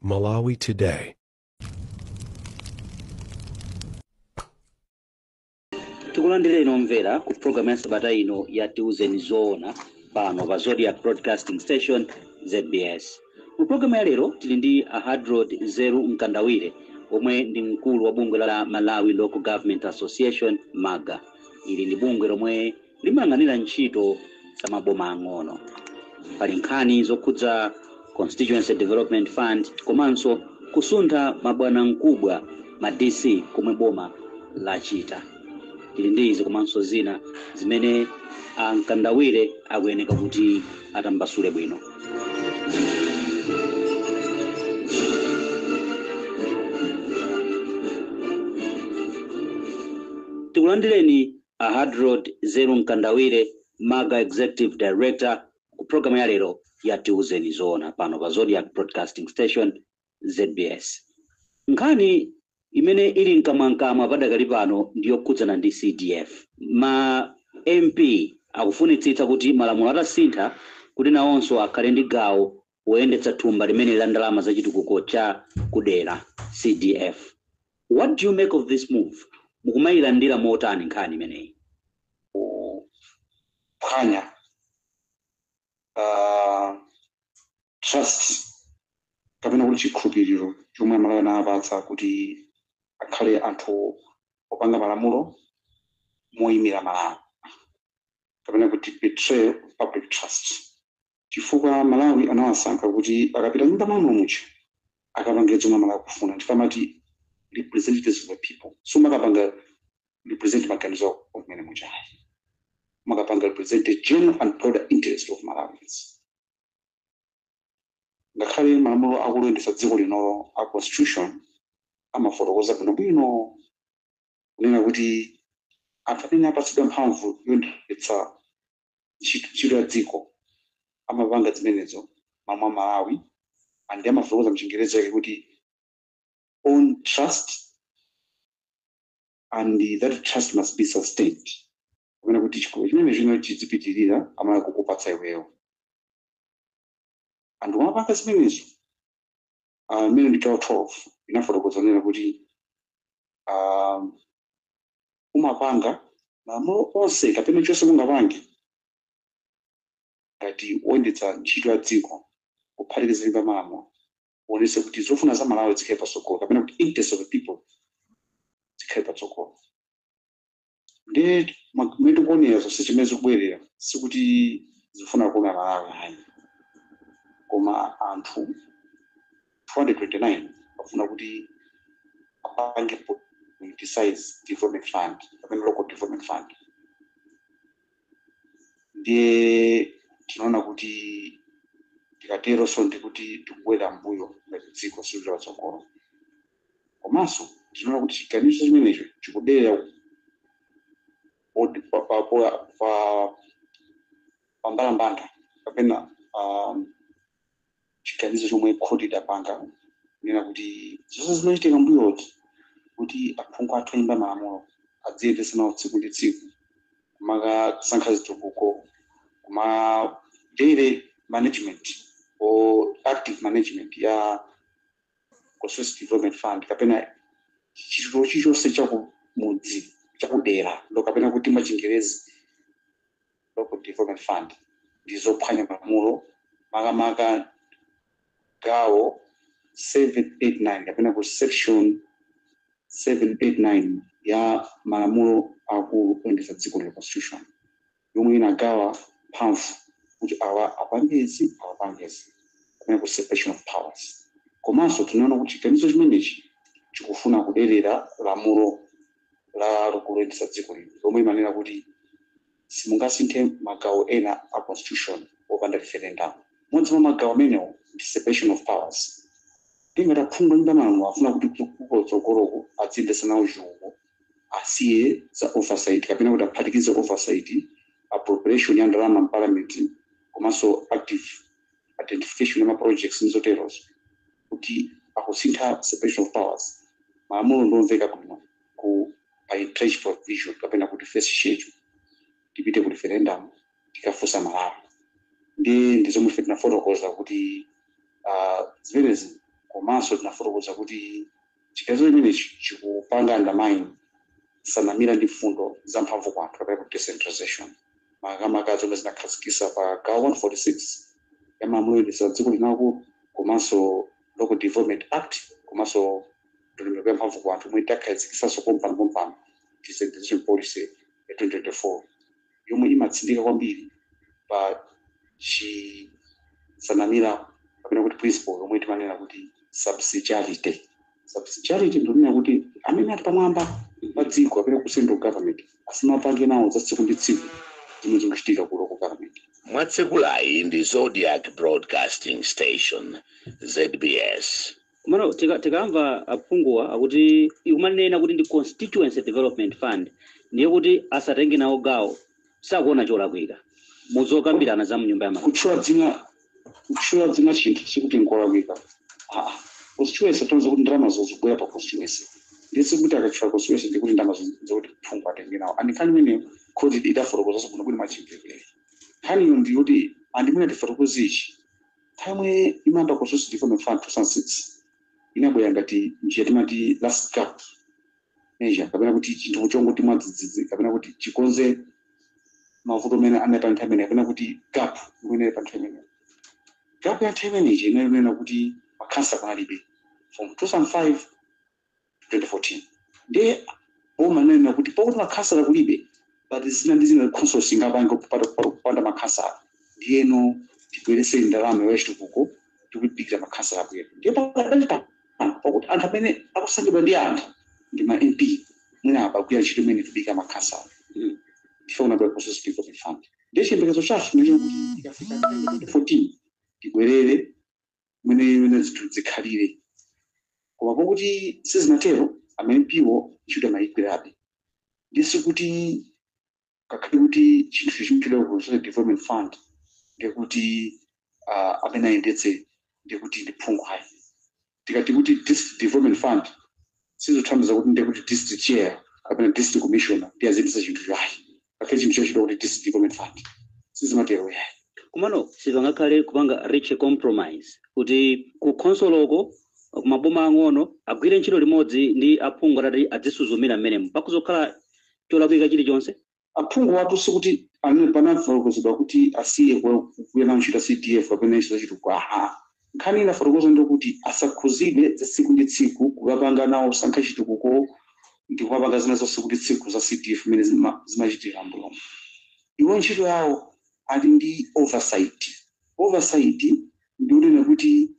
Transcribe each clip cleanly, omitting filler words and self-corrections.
Malawi Today. Tikulandireni omvera ku programu ya sabata ino ya Tiuzeni Zoona pano pa Zodiak Broadcasting Station, ZBS. Mu programu ya lero tili ndi a Hadrod Zeru Mkandawire, omwe ndi mkulu wa bungwe la Malawi Local Government Association, MAGA. Ili ndi bungwe lomwe limayang'anira ntchito za maboma ang'ono. Pali nkhani zokhudza Constituency Development Fund komanso kusuntha mabwana mkubwa, ma DC, komwe boma lachita. Tili ndi izi komanso zina zimene a Mkandawire akuyeneka kuti atambasule bwino. Tikulandireni a Hadrod Zeru Mkandawire, MAGA Executive Director, ku programu ya lero ya Tiuzeni Zoona pano pa Zodiak Broadcasting Station, ZBS. Nkhani imene ili mkamwamkamwa padakali pano ndi yokhudzana ndi CDF. Ma MP akufunitsitsa kuti malamulo atasintha kuti nawonso akhale ndi gawo woyendetsa thumba limene la ndalama za chitukuko cha kudera, CDF. What do you make of this move? Mukumayilandira motani nkhani imeneyi? Kuphwanya trust kapena kuti chikhulupiriro chomwe Amalawi anawapatsa kuti akhale anthu opanga malamulo moyimira Malawi, kapena kuti betray of public trust, chifukwa Malawi anawasankha kuti akapita nyumba malamulo muja akapange zomwe Malawi akufuna. Ndipo amati representatives of the people, so makapanga represent maganizo kumene mujayi, makapanga represent the general and broader interest of Malawians. Ngakhale malamulo akuyendetsa dziko linolo, a constitution, amafotokoza bwinobwino kunena kuti anthu amene apatsidwa mphamvu yoyendetsa ntchito ya dziko amapanga zimenezo mamwa Malawi, and amafotokoza mchingerezi yake kuti on trust, and that trust must be sustained, kapena kuti chikolo chimene chino chizipitirira amala kukupatsa iweyo. Anthu amapanga zimenezo mmene ndi gawo 12 inafotokoza kunena kuti umapanga malamulo onse kapena chonse mungapange ngati woyendetsa ntchito ya dziko, kuphatikiza nyumba malamulo, uonetse kuti zofuna za Malawi zikhale patsogolo, kapena kuti interest of the people zikhale patsogolo. Ndi mmene tikuonera zonse chimene zikubwerera, sikuti zifuna kuona Malawi ayi, koma anthu 229 afuna kuti apange politicize development fund kapena local development fund. Ndiye tinaona kuti tikatero so ndikuti tikubwera mbuyo ngati dziko, silipita patsogolo. Komanso tinaona kuti chiganizo chimenecho chikuderera pa mbalambanda kapena chiganizo chomwe khoti idapanga kunena kuti zonse zimachitika mbuyoti kuti aphungu athu ayimba malamulo adziyendetsa nawo tsiku ndi tsiku, kumakasankha zitukuko, kuma daily management or active management ya Constituency Development Fund kapena chitukuko chilichonse chakumudzi, chakudera ndo kapena kuti mwachingerezi local development fund, ndi zophwanya malamulo, makamaka gawo 789 kapena ku section 789 ya malamulo akulu oyendetsa dziko lino, constitution, yomwe inagawa mphamvu kuti awa apange izi, awa apange izi, kapena ku separation of powers. Komanso tinaona kuti chiganizo chimenechi chikufuna kuderera lamulo la loyendetsa dziko lino lomwe imanena kuti simungasinthe magawo ena a constitution opanda referendum. Mmodzi mwa magawo amenewo ndi separation of powers. Tingati aphungu nyumba malamulo afuna kuti kutsogoloko adziyendetsa nawo chitukuko, asiye za oversight kapena kuti aphatikize oversight, appropriation ya ndalama m'parliament, komanso active identification ya ma projects ndizoterozo, kuti akusintha separation of powers. Malamulo ndomveka bwino ku pa entrenched provision kapena kuti first schedule, tipite ku referendum tikafunsa Malawi. Ndi zomwe ife tinafotokoza kuti zimenezi Komanso tinafotokoza kuti chiganizo chimenechi chikupanga undermine nsanamira ndi mfundo za mphamvu kwanthu, kapena kuti decentralization, makamaka zomwe zinakhazikisa pa gawo 146 ya malamulo oyendetsera dziko linako, komanso Local Development Act, komanso ndondomeko ya mphamvu kwanthu omwe takhazikisanso pompano decentralization policy ya 2024, yomwe imatsindika kwambiri pa chisanamira, kapena kuti principle yomwe timanena kuti subsidiarity. Subsidiarity ndikunena kuti amene ali pamwamba pa dziko, kapena ku central government, asamapange nawo za tsiku ndi tsiku zimene zikuchitika ku local government. Mwatsekulayi ndi Zodiac Broadcasting Station, ZBS. Komano tikamva aphunguwa akuti ikumanena kuti ndi Constituency Development Fund, ndiye kuti asatenge nawo gawo, sakuona cholakwika muzokambirana za mnyumba ya malamulo? Kutchula dzina chinthu sikuti nkolakwika. Aa, constituency tonza kuti ndalama zozibwera pa constituency, ndisi kuti akatchula constituency ndikuti ndalama zokuti phungu atenge nawo. And nkhani imeneyo khoti idafotokozaso kuno kuti machimvekere nkhaniyo ndiyoti andimene tifotokoze ichi. Nthawi imayamba Constituency Development Fund 2006 inabwera ngati njira timati last gap measure, kapena kuti chinthu chongoti mwadzidzidzi, kapena kuti chikonze mavuto amene anali pa nthawi imeneyo, kapena kuti gap imene pa nthawi imeneyo. Gap ya nthawi imeneyi inali kunena kuti makhansala kunalibe from 2005 to 2014. Ndiye boma linanena kuti pakuti makhansala kulibe, but zina ndi zina council singapange kupanda makhansala, ndiyeno tibwerese ndalama yachitukuko tikuyipikira makhansala abwere. Ndiye pakadali pano, pakuti anthu amene akusankhidwa ndi anthu ndi ma MP, mwina abagwira ntchito imene tibika makhansala, ndife kunabwera Constituency Development Fund. Ndiye chiyembekezo chathu ndicho kuti ikafika 2014 tibwerere mwene imene zinthu zikhalire. Koma pokuti sizinatero, amene MP-wo ntchito amayigwirabe. Ndisi kuti ngakhale kuti chinthu chimchedwa Constituency Development Fund, ndikuti amene ayendetse ndikuti ndi phungu, hayi. Tikati kuti District Development Fund, sizothandiza kuti ndikuti district chair kapena district commissioner ndi aziyendetsa chinthu, hayi. Ngakhale chinthu chochedwa kuti District Development Fund, sizimatero, yayi. Komano sipangakhale kupanga reach a compromise kuti ku khonsoloko, kumaboma ang'ono, agwire ntchito limodzi ndi aphungu atati adzisuzumira mmenemo, pakuzokhala cholakwika chilichonse? Aphungu watu sikuti amene panafotokozedwa kuti asiye kugwira nawo ntchito CDF kapena ntchito zachitukuko, aha. Nkhani inafotokoza ndikuti asakhuzidwe za tsiku ndi tsiku kukapanga nawo sankha chitukuko ndi kukapanga zina za tsiku ndi tsiku za CDF imene zimachitika mbuyomo. Iwo ntchito yawo ali ndi oversight. Oversight ndikunena kuti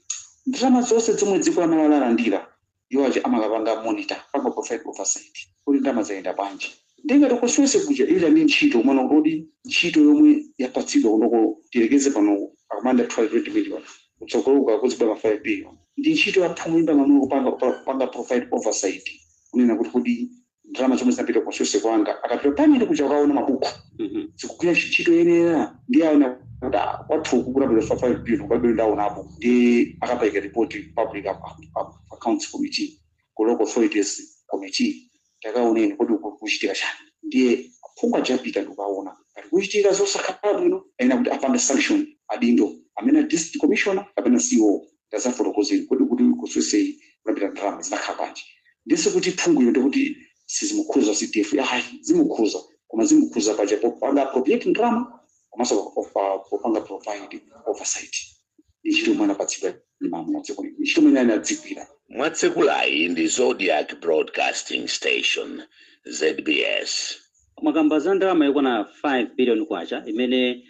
ndalama zonse zomwe dziko la Malawi lalandira, iwo aja amakapanga monitor, panga provide oversight kuti ndalama zayenda bwanji. Ndingati constituency kuja ili ndi ntchito umana kuti ntchito yomwe yapatsidwa kunoko, tiyerekeze pano akumanda 20 million, kutsogolo kuzibwera 5 billion, ndi ntchito ya phungu imba malamulo kupanga provide oversight, kunena kuti ndalama zomwe zinapita constituency kwanga, akapita pamene kuja kukaona mabuku, zikugwira ntchito yenera. Ndi aona kuti kwathuku kunapita 5 billion, kwabwino ndaonapo, ndi akapereka report Public Accounts Committee, ku Local Authorities Committee, takaoneni kodi uku kuchitika chani. Ndiye phungu ajapita ndikukaona ngati kuchitika zosakhala bwino, ayenera kuti apange sanction adindo amene a district commissioner kapena CEO, tazafotokozeni kodi kuti constituency kunapita ndalama zinakhala bwanji. Ndisi kuti phunguyo ndikuti sizimukhuza CDF, ayi, zimukhuza, koma zimukhuza paja popanga appropriate ndalama komanso popanga provide oversight. Ndi ntchito yomwe anapatsidwa ndi malamulo a dziko lino, ntchito imene anadzigwira. Mwatsekulayi ndi Zodiac Broadcasting Station, ZBS. Mwakamba za ndalama yokwana 5 billion kwacha imene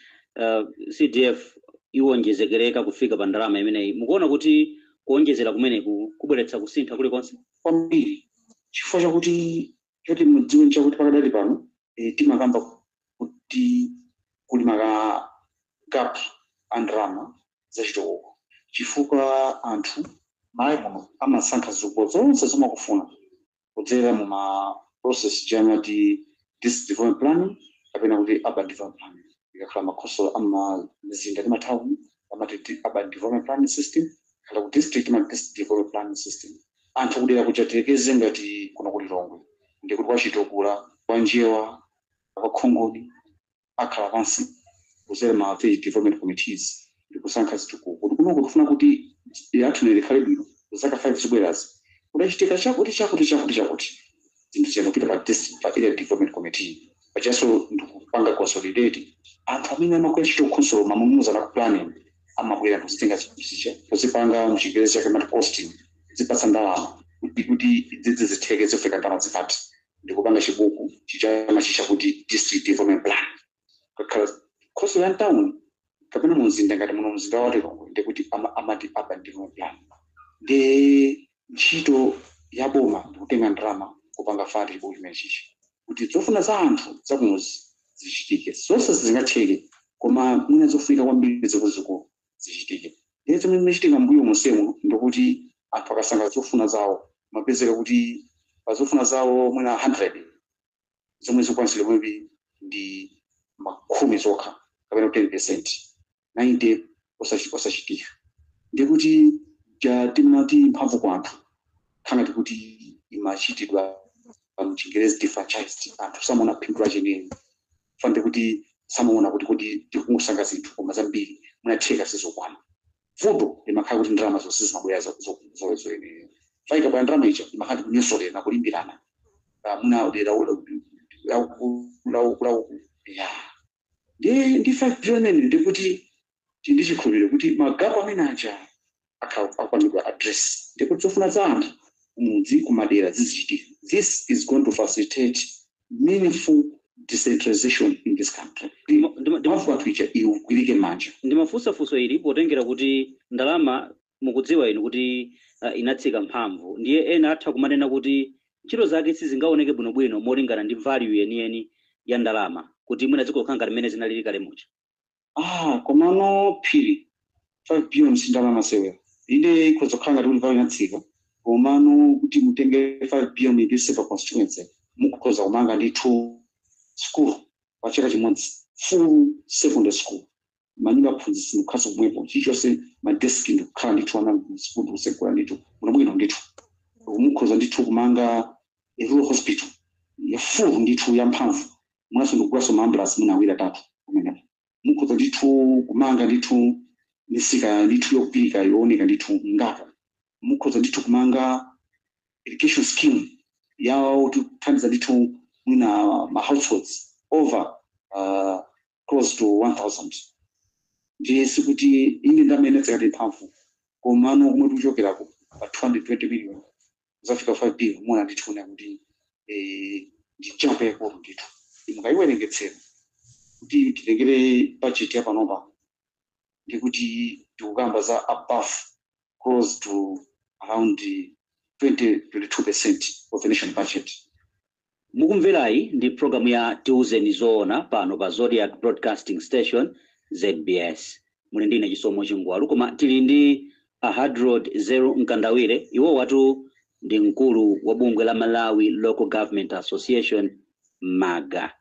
CDF iwonjezekereka kufika pa ndalama imeneyi. Mukuona kuti kuonjezera kumeneku kubweretsa kusintha kulikonse? Kwambiri, chifukwa chakuti choti mudziwe nchakuti pakadali pano timakamba kuti kuli maka gap a ndalama zachitukuko, chifukwa anthu Malawi muno amasankha zitukuko zonse zomwe akufuna kudzera mu ma process jamati district development planning kapena kuti urban development planning. Ikakhala makhonsolo ama mizinda ndi matawuni amati urban development planning system, khala ku district ma district development planning system. Anthu kudera kuja, tiyerekeze ngati kuno ku Lilongwe, ndikuti kwa Chitokula, kwa Njewa, kwa Khongodi, akhala pansi kudzera ma village development committees ndikusankha zitukuko kuti kunoko tikufuna kuti yathu likhale bwino. Zaka 5 zibwerazi kudachitika chakuti, chakuti, chakuti, chakuti. Zinthu ziyakupita pa district, pa area development committee pachanso ndikupanga consolidate. Anthu amene amakwera ntchito council mamumuza na planning amabwera ndikuzitenga zinthu zija, kuzipanga muchingerezi chake mati costing, zipatsa ndalama kuti idzidzi zitheke, zifika ndalama zikati, ndikupanga chibuku chichama chicha kuti district development plan. Kakhala council ya town kapena mumzinda ngati muno mzinda wa Lilongwe, ndikuti amati urban development plan. Ndi ntchito ya boma ndikutenga ndalama kupanga fund chibuku chimene chichi kuti zofuna za anthu zakumuzi zichitike. Zonse zingatheke, koma mwina zofunika kwambiri zikuluzikulu zichitike. Ndiye zomwe zimachitika mbuyo monsemu ndikuti anthu akasankha zofuna zawo, mapezeka kuti pa zofuna zawo mwina 100, zomwe zikwanisire maybe ndi 10 zokha kapena 10%, 90 osachitika. Ndikuti ja timati mphamvu kwa anthu khangati kuti imachitidwa mchingerezi defranchised, anthu samaona phindu lacheneni. Fande kuti samaona kuti tikungosankha zinthu koma zambiri munatheka sizokwana. Vuto limakhala kuti ndalama zonse zimabwera zoyenera. Faika bwa ndalama ija imakhala tikunyosolera kulimbirana muna dera lauku ya. Ndi 5 billion, ndikuti ndi chikhulupiriro kuti magapo amene aja akwanidwa address, ndikuti zofuna za anthu kumudzi, kumadera zizichitika. This is going to facilitate meaningful decentralization in this country. Mphamvu anthu ija iwugwirike manja. Ndimafunsa funso ili potengera kuti ndalama mukudziwa inu kuti inatsika mphamvu, ndiye ena atha kumanena kuti ntchito zake sizingaoneke bwinobwino molingana ndi value yeniyeni ya ndalama, kuti mwina zikukhala ngati mmene zinalili kale muja. Ah, komano phiri, 5 billion si ndalama sewera. Ine ikhoza kukhala ngati kuti value inatsika, komano kuti mutenge 5 billion ndise pa constituency, mukhoza kumanga ndithu school pa chaka chimodzi, full secondary school, manyumba aphunzitsi ndikukhaso kumwepo, chilichonse, madeski ndikukhala ndithu, ana school ndikusekula ndithu bwinobwino ndithu. Mukhoza ndithu kumanga a rural hospital ya full ndithu, ya mphamvu, mwaso ndikugulaso maambulance mwina awiri, atatu kumenepo. Mukhoza ndithu kumanga ndithu misika ndithu yokupilika, yooneka ndithu ngapo. Mukhoza ndithu kumanga irrigation scheme yawo kuthandiza ndithu mwina ma households over close to 1000. Ndiye sikuti ine ndamene dzakati mphamvu, komano kumwe tikuchokerako pa 220 million zafika 5 billion, muona ndithu kuti ndi jump yaikulu ndithu. Mukayiwerengetsera kuti titengere budget ya panopa, ndikuti tikukamba za above, close to around 20 22% of the nation budget. Mukumverayi ndi programu ya Tiuzeni Zoona pano pa Zodiac Broadcasting Station, ZBS. Muli ndine Chisomo Chingwalu, koma tili ndi a Hardroad Zero Mkandawire. Iwo watu ndi mkulu wa bungwe la Malawi Local Government Association, MAGA.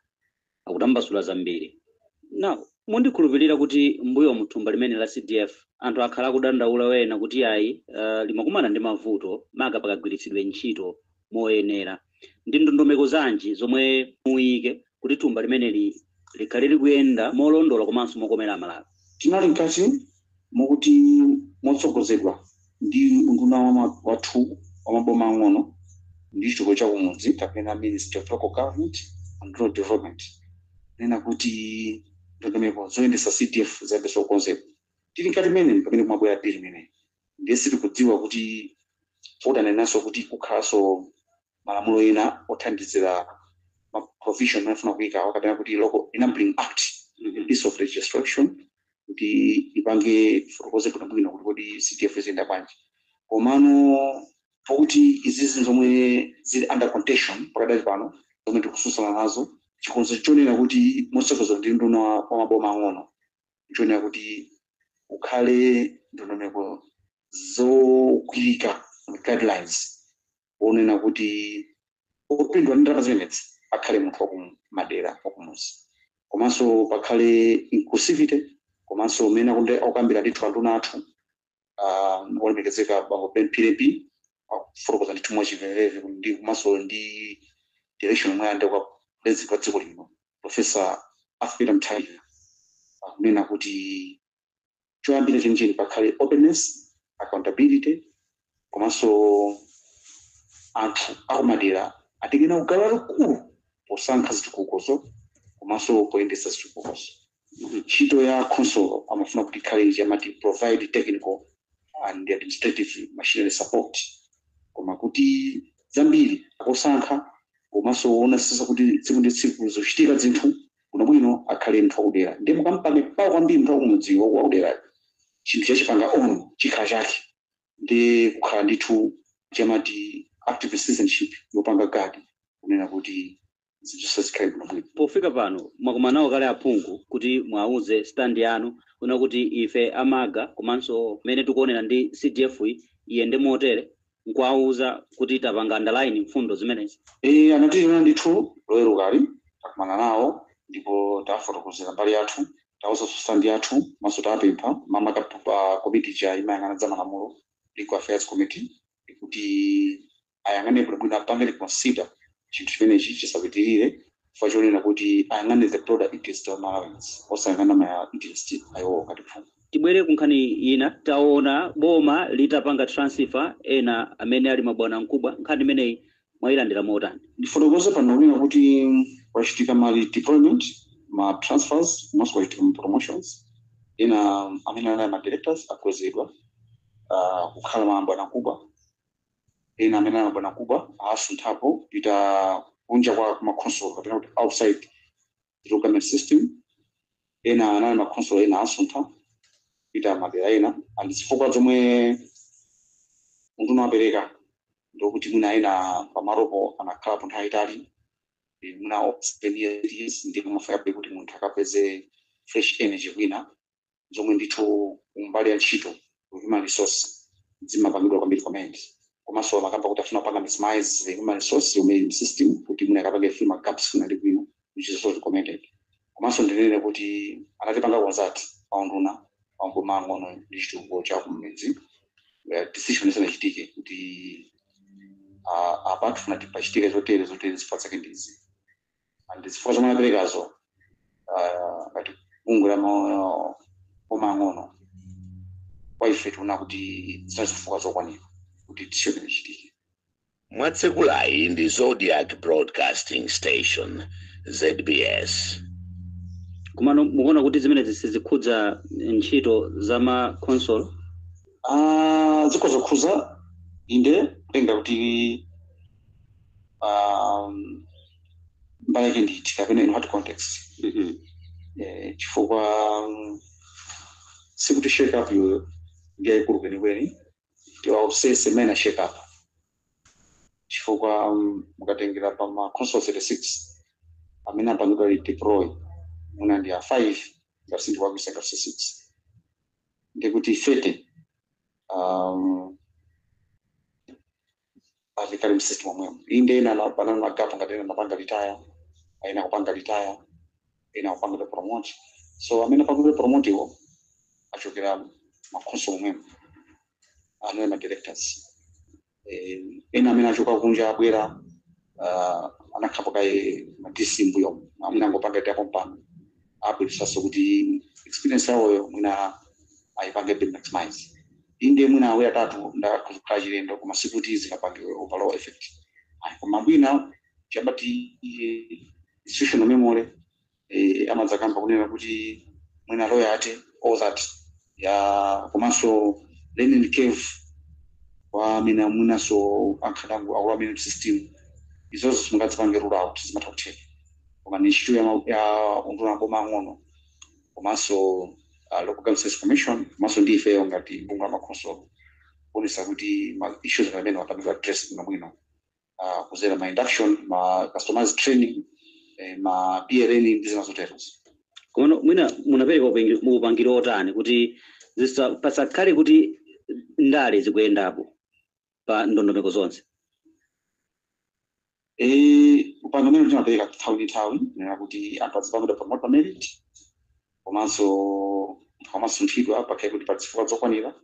Akutambasula zambiri. Now, mundikhulupirira kuti mbuyo muthumba limene la CDF anthu akhala akudandaula wena kuti ayi, limakumana ndi mavuto maka pakagwiritsidwe ntchito moyenera. Ndi ndondomeko zanji zomwe muyike kuti thumba limeneli likhale likuyenda molondola komanso mokomera Amalawi? Tinali mkati mokuti motsogozedwa ndi unduna wathu wa maboma ang'ono ndi chitukuko cha kumudzi, kapena Ministry of Local Government and Rural Development, nena kuti ndondomeko zoyendesa CDF zayambisa kukonzedwa. Tili mkati mene pamene kumabwera bill imeneyi. Ndiye sitikudziwa kuti potanenanso kuti kukhalanso malamulo ena othandizira ma provision amene afuna kuyikawo, kapena kuti Local Enabling Act, piece of legislation kuti ipange fotokoze bwinobwino kuti kodi CDF iziyenda bwanji. Komano pokuti izizi zomwe zili under contention pakadali pano, zomwe tikususana nazo, chikonzo chonena kuti motsogozedwa ndi nduna wa maboma ang'ono, chonena kuti ukhale ndondomeko zogwirika, guidelines, onena kuti opindula ndi ndalama zimenezi akhale munthu wakumadera, wakumuzi, komanso pakhale inclusivity. Komanso mmene akukambira ndithu anduna athu olemekezeka bambo Ben Phiri, akufotokoza ndithu mwachimvemveve ndi komanso ndi direction yomwe ayende kwa president wa dziko lino, Professor Arthur Peter Mutharika, akunena kuti choyambira chenicheni pakhale openness, accountability. Komanso anthu akumadera atenge nawo gawo lalikulu posankha zitukukozo komanso poyendetsa zitukukozo. Ntchito ya council amafuna kuti ikhale iji amati provide technical and administrative machinery support, koma kuti zambiri akusankha komanso kuonetsetsa kuti tsiku ndi tsiku zochitika zinthu bwinobwino akhale munthu wakudera. Ndiye mukampange pawo kwambiri munthu wakumudziwo wakudera, chinthu chachipanga ono chikhala chake ndi kukhala ndithu chamati active citizenship yopanga gadi kunena kuti zinthu zikhale bwinobwino. Pofika pano mwakumana nawo kale aphungu kuti mwauze stand yanu kuna kuti ife amaga komanso mmene tikuonera ndi CDF iyende motere, nkuwauza kuti tapanga underline mfundo zimenezi? Anationa ndithu lowerukali, takumana nawo ndipo tafotokozera mbali yathu, tauza stand yathu, maso tapempha mama pa komiti ja imayang'ana za malamulo, Legal Affairs Committee, kuti ayang'ane bwinobwino, apange reconsider chinthu chimenechi chisapitirire, chifukwa chonena kuti ayang'ane the broader interest of Malawians, osayang'ana ma interest ayiwo ngati phungu. Tibwere ku nkhani ina. Taona boma litapanga transfer ena amene ali mabwana mkubwa. Nkhani imeneyi mwayilandira motani? Ndifotokoze pano kunena kuti kwachitika ma deployment, ma transfers, komanso kwachitika ma promotions. Ena amene anali ma directors akwezedwa kukhala mabwana mkubwa. Ena amene ali mabwana mkubwa asunthapo kupita kunja kwa makhonsolo kapena kuti outside the local government system. Ena anali makhonsolo, ena asuntha kupita madera ena, and zifukwa zomwe munthu unawapereka ndokuti mwina ena pamalopo anakhalapo nthawi itali, mwina 7 years, ndipo mafikabe kuti munthu akapeze fresh energy kwina, zomwe ndithu kumbali ya ntchito, human resource, zimapangidwa kwambiri comment. Komanso amakamba kuti afuna kupanga maximize the human resource yomwe system, kuti mwina akapange fill ma gaps kuna ndi kwino, which is also recommended. Komanso ndinene kuti anatipanga consult paunduna pangoma ang'ono ndi chitukuko cha kumidzi, decision isanachitike, kuti apa tifuna pachitike zotere zotere, zifukwa zake ndizi, and zifukwa zomwe anaperekazo, ngati bungwe la maboma ang'ono, kwa ife tiona kuti zina zifukwa zokwanira kuti decision ichitike. Mwatsekulayi ndi Zodiac Broadcasting Station, ZBS. Komano mukuona kuti zimenezi sizikhudza ntchito za ma council? Ah, zikhoza kukhuza inde, kutenga kuti mbali yake nditi kapena in what context. Chifukwa sikuti shake up yo ndi yayikulu kwenikweni tiwausese mena shake up, chifukwa mukatengera pa ma council 36 amene apangidwa deploy, muna ndi a 5 ngati sindikuwakwisa, ngati 6, ndikuti 30 avikali m'system omwemo. Inde, ena panali ma gap, ngati ena anapanga retire, ena kupanga retire, ena kupangidwa promote. So amene apangidwa promote iwo achokera makhonsolo omwemo, anali ma directors. Ena amene achoka kunja abwera, anakhapo kaye ma DC mbuyo, amene angopanga itapo mpano abweresanso kuti experience yawoyo mwina ayipange be maximize. Inde, mwina awe atatu ndakuzikhala chilendo, koma sikuti zingapange overall effect. Ayi, koma mwina chabati institutional memory amadzakamba kunena kuti mwina loyalty, all that ya, komanso learning curve kwa amene mwinaso ankhalangu akulu amene system izozo simungadzipange rule out, zimatha kutheka. Koma ni ntchito ya unduna boma ang'ono komanso Local Government Service Commission komanso ndi ifeyo ngati bungwe la makhonsolo kuonesa kuti ma issues amene apangidwa address bwinobwino kuzera ma induction, ma customized training, ma peer learning ndi zina zoterozo. Komano mwina munapereka upangiri otani kuti pasakhale kuti ndale zikuyendapo pa ndondomeko zonse? Upangiri umene timapereka nthawi ndi nthawi nena kuti anthu azipangidwa promote pa merit, komanso anthu amasunthidwa pakhale kuti pa zifukwa zokwanira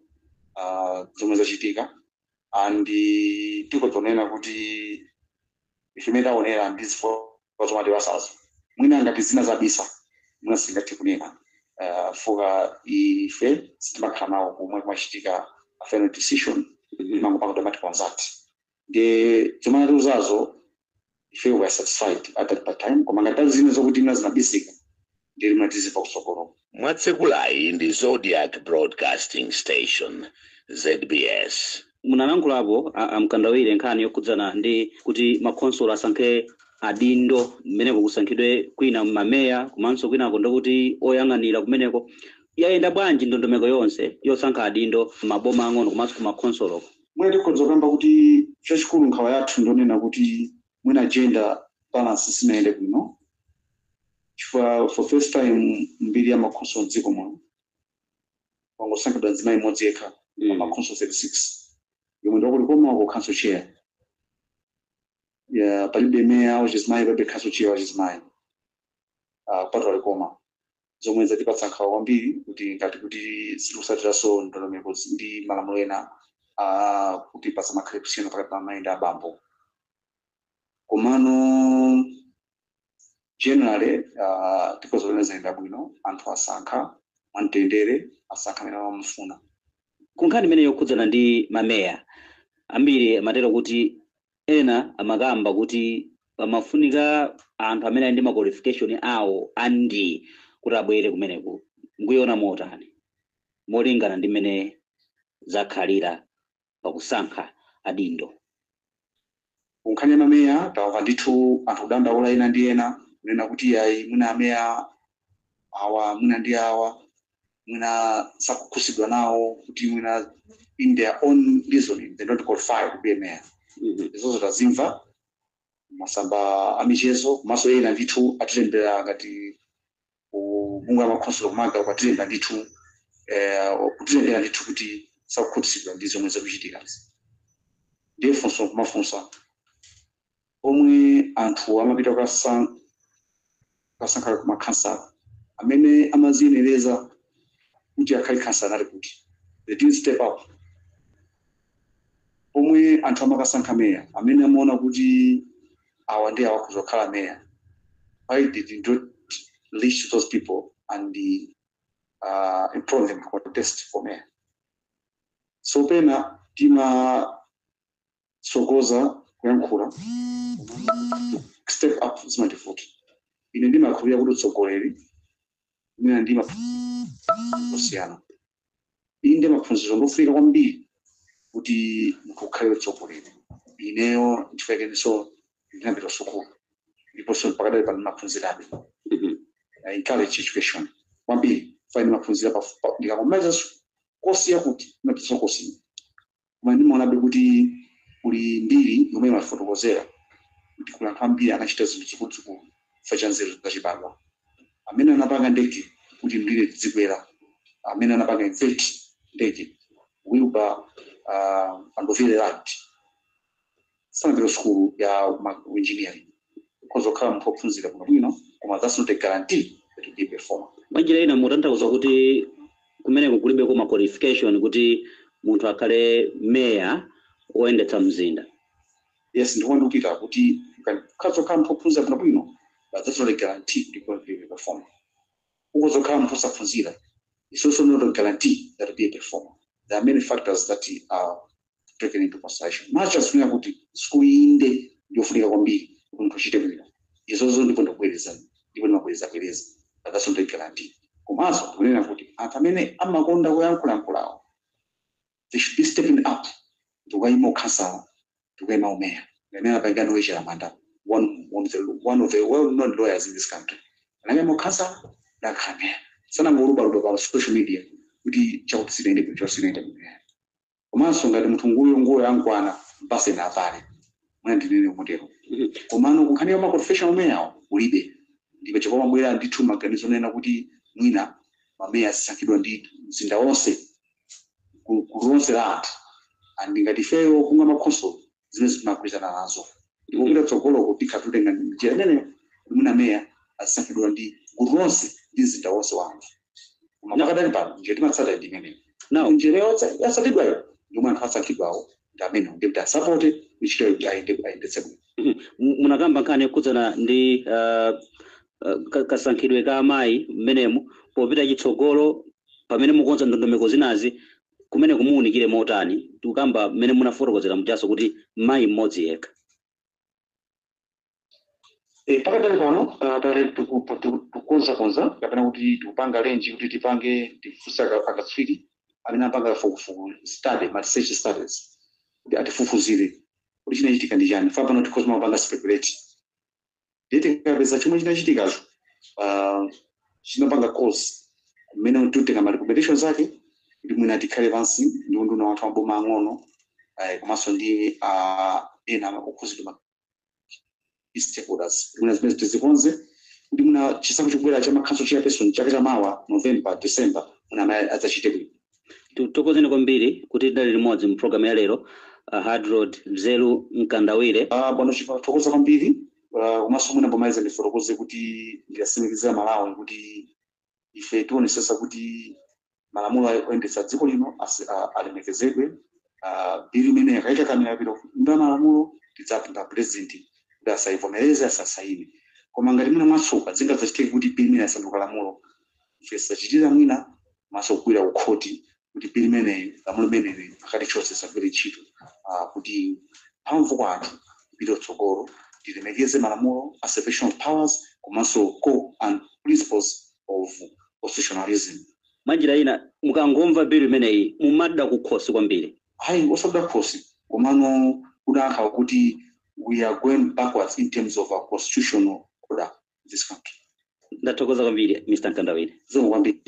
zomwe zachitika. And tikudzonena kuti ife imene taonera ndi zifukwa zomwe atiwasazo, mwina ngati zina zabisa, mwina singathe kunena, fuka ife sitimakhala nawo pomwe kumachitika a final decision. Imangopanga automatic consult. Ndiye zomwe anatiuzazo, ife we are satisfied at that time, koma ngati zina zokuti ina zinabisika, ndiye limwe tizimva kutsogolo. Mwatsekulayi ndi Zodiac Broadcasting Station, ZBS. Munalankhulapo amkandawire nkhani yokhudzana ndi kuti makhonsolo asankhe adindo, mmeneko kusankhidwe kwina mameya komanso kwinako ndikuti oyang'anira kumeneko. Yayenda bwanji ndondomeko yonse yosankha adindo maboma ang'ono komanso kumakhonsolo? Mwina tikhoza kuyamba kuti chachikulu nkhawa yathu ndonena kuti mwina gender balance sinayende bwino, chifukwa for first time mbiri ya makhonsolo mdziko muno wangosankhidwa mzimayi mmodzi yekha pa makhonsolo 36, yomwe ndakuli komako council chair ya. Palibe meya wachizimayi, palibe council chair wachizimayi, kupatula Likoma, zomwe zatipatsa nkhawa kwambiri kuti ngati kuti sitikusatiranso ndondomeko ndi malamulo ena kuti pasamakhale kusiyana pakati pa amayi ndi abambo. Komano generally tikhoza kunena zayenda bwino. Anthu asankha mwamtendere, asankha amene amamufuna. Ku nkhani imene yokhudzana ndi mameya, ambiri amatero kuti ena amakamba kuti pamafunika anthu amene ali ndi ma qualification awo andi kuti abwere kumeneku. Mukuiona motani molingana ndi mmene zakhalira pakusankha adindo? Kunkhani ya mameya, tamva ndithu anthu kudandaula ena ndi ena, kunena kuti ayi, mwina ameya awa, mwina ndi awa, mwina sakukhusidwa nawo, kuti mwina in their own reasoning they don't qualify to be a mayor. Izozo tazimva masamba amichezo, komanso ena ndithu atilembera ngati bungwe la makhonsolo kumaga kwatilemba ndithu, kutilembera ndithu kuti sakukhutitsidwa ndi zomwe zikuchitika. Ndiye funso kumafunsa, pomwe anthu amapita kukasankha kumakhansala, amene amaziyenereza kuti akhale khansala anali kuti? They didn't step up. Pomwe anthu amakasankha meya, amene amaona kuti awa ndi awa kuzokhala meya, why did you not reach those people and implore them to contest for mayor? So pena timatsogoza kuyankhula, step up zimativuta. Ine ndimakhulupirira kuti utsogoleri imene ndi osiyana. Inde, maphunziro ndofunika kwambiri kuti munthu ukhale utsogoleri. Ineyo nchifukwa ndinapita sukulu, ndiponso pakadali pano ndimaphunzirabe. I encourage education kwambiri. Fine, ndimaphunzira ndikakomaliza kosi yakuti ndimapitisa kosi, koma ndimaonabe kuti kuli mbiri yomwe imafotokozera kuti kuli anthu ambiri anachita zinthu zikuluzikulu chifukwa cha nzeru zachibadwa. Amene anapanga ndege kuti mbiri zikwera, amene anapanga invent ndege, Wilbur and Orville Wright, sanapita sukulu ya engineering. Ukhoza kukhala munthu wophunzira bwinobwino, koma that's not a guarantee that you'll be a performer. Mwanjira ina mutanthauza kuti kumeneko kulibeko ma qualification kuti munthu akhale meya woyendetsa mzinda? Yes, ndikuona ndikupita kuti ukhoza kukhala munthu wophunzira bwinobwino, but that's not a guarantee kuti you're going to be a performer. Ukhoza kukhala munthu osaphunzira, it's also not a guarantee that you'll be a performer. There are many factors that are taken into consideration. Much as kunena kuti sukulu inde ndiyofunika kwambiri kuti munthu uchite bwino, izozo ndipo ndikubwereza, ndipo ndimabwereza bwereza, but that's not a guarantee. Komanso ndikunena kuti anthu amene amakonda kuyankhulayankhulawo, they should be stepping up ndikukayima ukhansala, ndikukayima umeya. Amene anapanga Noel Chalamanda, one of the well known lawyers in this country, anakayima ukhansala, ndakhala meya. Sanangolubaluba pa social media kuti chakuti sinaende bwino, chakuti sinaende bwino. Komanso ngati munthu nguyo nguyo yankwana, mpaseni avale, mwina ndinene motero. Komano kunkhani ya ma professional mayor ulibe, ndipo chifukwa mabwera ndithu maganizo nena kuti mwina mameya azisankhidwa ndi mzinda wonse, gulu lonse la anthu, and ngati ifeyo kunga makhonsolo zimene zimagwirizana nazo, ndipo kupita tsogoloko tikha tutenga njira imeneyo kuti mwina meya azisankhidwa ndi gulu lonse ndi mzinda wonse wa anthu. Koma pakadali pano njira timatsata ndi imeneyo. Now njira yatsatidwayo yomwe anthu asankhidwawo ndi amenewo, ndi kuti asapote ntchitoyo ayendetse bwino. Munakamba nkhani yokhudzana ndi kasankhidwe ka amayi mmenemu. Popita chitsogolo, pamene mukonza ndondomeko zinazi, Kumene kumuwunikire motani? Tikukamba mmene munafotokozera mujaso kuti mayi mmodzi yekha. Pakadali pano tali tikukonzakonza kapena kuti tikupanga arrange kuti tipange, tifunse akatswiri amene apanga fukufuku study, ma research studies, kuti atifufuzire kuti chinachitika ndi chani. Fa pano tikhoza mapanga speculate. Ndiye tikapeza chomwe chinachitikacho, chinapanga cause mmene titenga ma recommendations ake kuti mwina tikhale pansi ndi unduna wathu maboma ang'ono, komanso ndi ena okhuzidwa, stakeholders, mwina zimene tizikonze kuti mwina chisankho chikubwera cha ma council chairperson chaka chamawa, November, December, mwina amayi adzachite bwino. Tithokozeni kwambiri kuti tidali limodzi mu programu ya lero, Hardroad Mzelu Mkandawire. Bwana Chifa, thokoza kwambiri. Komanso mwina pomaliza ndifotokoze kuti ndiyatsimikizira Malawi kuti ife tionesesa kuti malamulo oyendetsa dziko lino alemekezedwe. Bill imene yakaita kamera yapita kunyumba ya malamulo, tidzapempha President kuti asayivomereze, asasaine. Koma ngati mwina mwatsoka zingadzachitike kuti bill imene yasanduka lamulo, ife sachitira mwina maso kugwira kukhoti kuti bill imeneyi, lamulo imeneyi akatichotse, isagwire ntchito, kuti mphamvu kwa anthu ipite kutsogolo, tilemekeze malamulo a separation of powers komanso core and principles of constitutionalism. Mwanjira ina, mukangomva bill imeneyi mumada kukhosi kwambiri? Hayi, osakuda khosi, komano kudankha kuti we are going backwards in terms of our constitutional order in this country. Ndathokoza kwambiri, Mr Mkandawire. Zikomo kwambiri.